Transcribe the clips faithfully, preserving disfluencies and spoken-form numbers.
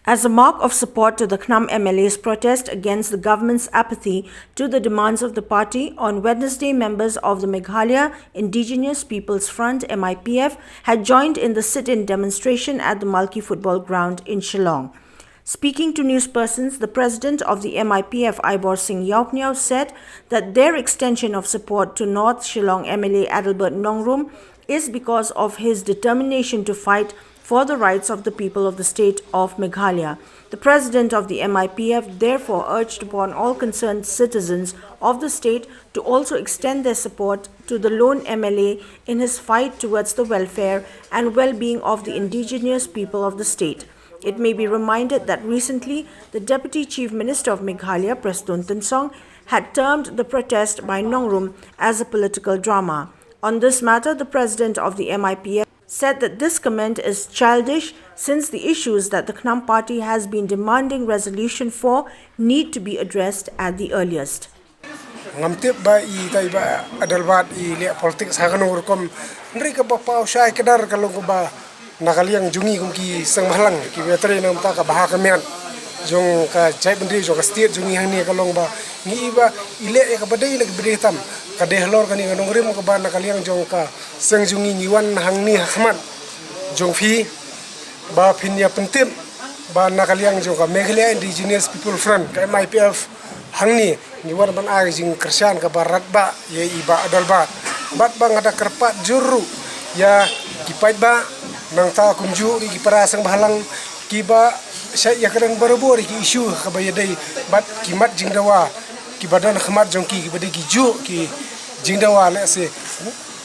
As a mark of support to the KHNAM M L A's protest against the government's apathy to the demands of the party, on Wednesday, members of the Meghalaya Indigenous People's Front, M I P F, had joined in the sit-in demonstration at the Malki Football Ground in Shillong. Speaking to newspersons, the president of the M I P F, Ivor Singh Youkniu, said that their extension of support to North Shillong M L A Adelbert Nongrum is because of his determination to fight for the rights of the people of the state of Meghalaya. The president of the M I P F therefore urged upon all concerned citizens of the state to also extend their support to the lone M L A in his fight towards the welfare and well-being of the indigenous people of the state. It may be reminded that recently the Deputy Chief Minister of Meghalaya, Prestone Tynsong, had termed the protest by Nongrum as a political drama. On this matter, the president of the M I P F said that this comment is childish, since the issues that the KHNAM party has been demanding resolution for need to be addressed at the earliest. Ngam tip ba i tai ba Adelbert i leh politics ha kano rukom. Hynrei kaba paw shai kdar ka long kaba na ka liang jong ngi kum ki seng bhalang kiba trei na ka bynta ka bha ka miat jong ka jaitbynriew jong ka state jong ngi hangne ka long ba ngi i ba i leh ïa kaba dei na kaba dei tam. Ka dei halor kane ka nongrim kaba na ka liang jong ka seng jong ngi ngi wan hangne ha khmat jong phi ba phin ïa pyntip ba na ka liang jong ka Meghalaya Indigenous People Front, ka M I P F, hangne ngi wan ban ai jingkyrshan kaba radbah ïa i Bah Adelbert. Bad ba nga da kyrpad jur ruh ïa ki paidbah, nangta kumjuh ruh ki para seng bhalang kiba shait ïa ka dang barabor ïa ki issue kaba ïadei bad ki mat jingdawa kiba don ha khmat jong ki, kiba dei ki juh ki jingdawa, lehse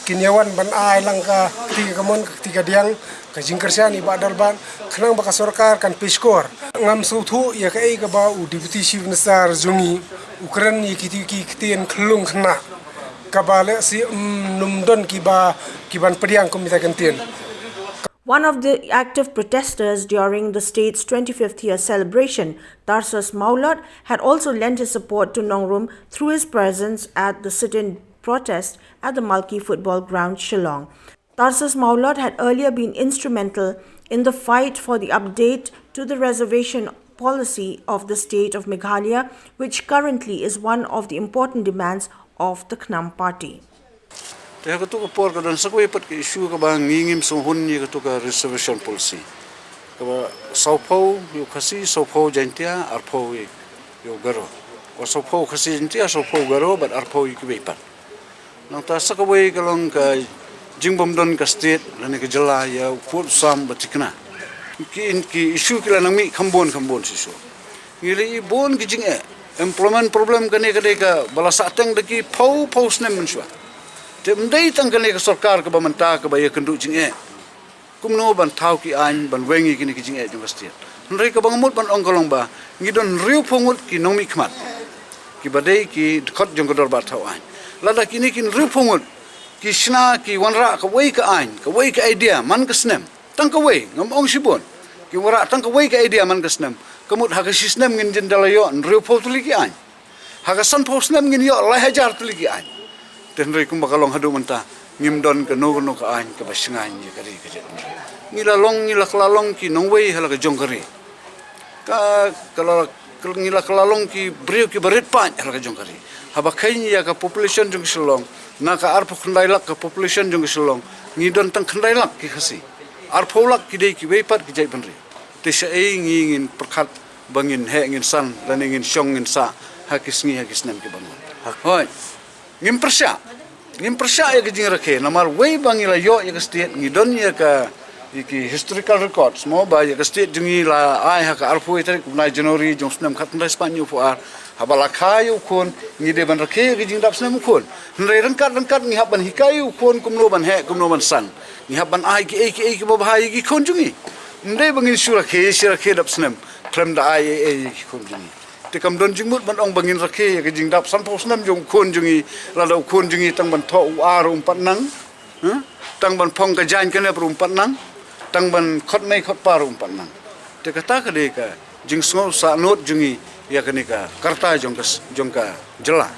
kin ïa wan ban ai lang ka kti ka mon ka kti ka diang, ka jingkyrshan i Bah Adelbert, khnang ba ka sorkar kan pyrshah. Ngam sngewthuh ïa kaei kaba u Deputy Chief Minister jong ngi u kren ïa kito ki ktien khyllung khynnah kaba lehse ym don kiba, kiban pdiang kum ita ki ktien. One of the active protesters during the state's twenty-fifth year celebration, Tarsus Mawlot, had also lent his support to Nongrum through his presence at the sit-in protest at the Malki Football Ground, Shillong. Tarsus Mawlot had earlier been instrumental in the fight for the update to the reservation policy of the state of Meghalaya, which currently is one of the important demands of the KHNAM party. Te ha katu ka por ka don sa kawei pat ka issue kaba ngi ngim sngewhun ïa katu ka reservation policy. Kaba sawphew ïa u Khasi, sawphew Jaintia, arphew ïa u Garo. Ko sawphew Khasi Jaintia, sawphew Garo, bad arphew ïa kiwei pat. Nangta sa kawei ka long ka jingbym don ka state lane ka jylla ïa u pud u sam ba thikna. Ki, ki issue ki la nang mih kham bun kham bun shisha. Ngi la i bun ki jingeh. Employment problem kane ka dei kaba la sahteng da ki phew phew snem mynshuwa. Te ym dei tang kane ka sorkar kaba mynta kaba ïakynduh jingeh. Kumno ban thaw ki aiñ ban weng ïa kine ki jingeh jong ka state. Hynrei kaba nga mut ban ong ka long ba ngi don hynriewphew ngut ki nongmihkhmat kiba dei ki dkhot jong ka dorbar thaw aiñ. Lada kine ki hynriewphew ngut ki shna ki wanrah kawei ka aiñ, kawei ka idea man ka snem. Tang kawei, ngam ong shibun. Ki wanrah tang kawei ka idea man ka snem. Ka mut ha ka shi snem ngin jin da la ïoh hynriewphew tylli ki aiñ. Ha ka sanphew snem ngin ïoh lai hajar tylli ki aiñ. Te hynrei kumba ka long haduh mynta ngim don kano kano ka aiñ kaba shngaiñ ïa ka ri ka jaitbynriew. Ngi la long, ngi la kylla long ki nongwei ha la ka jong ka ri. Ka, ka la, ka, ngi la kylla long ki briew kiba rit paid ha la ka jong ka ri. Haba kheiñ ïa ka population jong ka Shillong, na ka arphew khyndai lak ka population jong ka Shillong, ngi don tang khyndai lak ki Khasi. Arphew lak ki dei kiwei pat ki jaitbynriew. Te shaei ngi ngin pyrkhat ba ngin heh ngin san lane ngin shong ngin sah ha ki sngi ha ki snem ki ban wan. Hooid. Ngim pyrshah. Ngim pyrshah ïa ka jingrakhe namar wei ba ngi la ïoh ïa ka state ngi don ïa ka, ïa ki historical records mo ba ïa ka state jong ngi la ai ha ka arphew tarik u bnai January jong u snem khatkhyndai spah hynñiewphew ar. Haba la kha ïa u khun ngi dei ban rakhe ïa ka jingdap snem u khun. Hynrei ryngkat ryngkat ngi hap ban hikai ïa u khun kumno ban heh kumno ban san. Ngi hap ban ai kiei kiei kiba bha ïa ki khun jong ngi. Ym dei ba ngin shu rakhe shu rakhe dap snem khlem da ai ei ei ïa ki khun jong ngi. Te kam don jingmut ban ong ba ngin rakhe ïa ka jingdap sanphew snem jong u khun jong ngi, lada u khun jong ngi tang ban thoh u A ruh um pat nang, eh? Tang ban phong ka jaiñ ka nep ruh um pat nang, tang ban khot mei khot pa ruh um pat nang. Te kata ka dei ka jingsngewsih nud jong ngi ïa kane ka karta jong ka s-, jong ka jylla.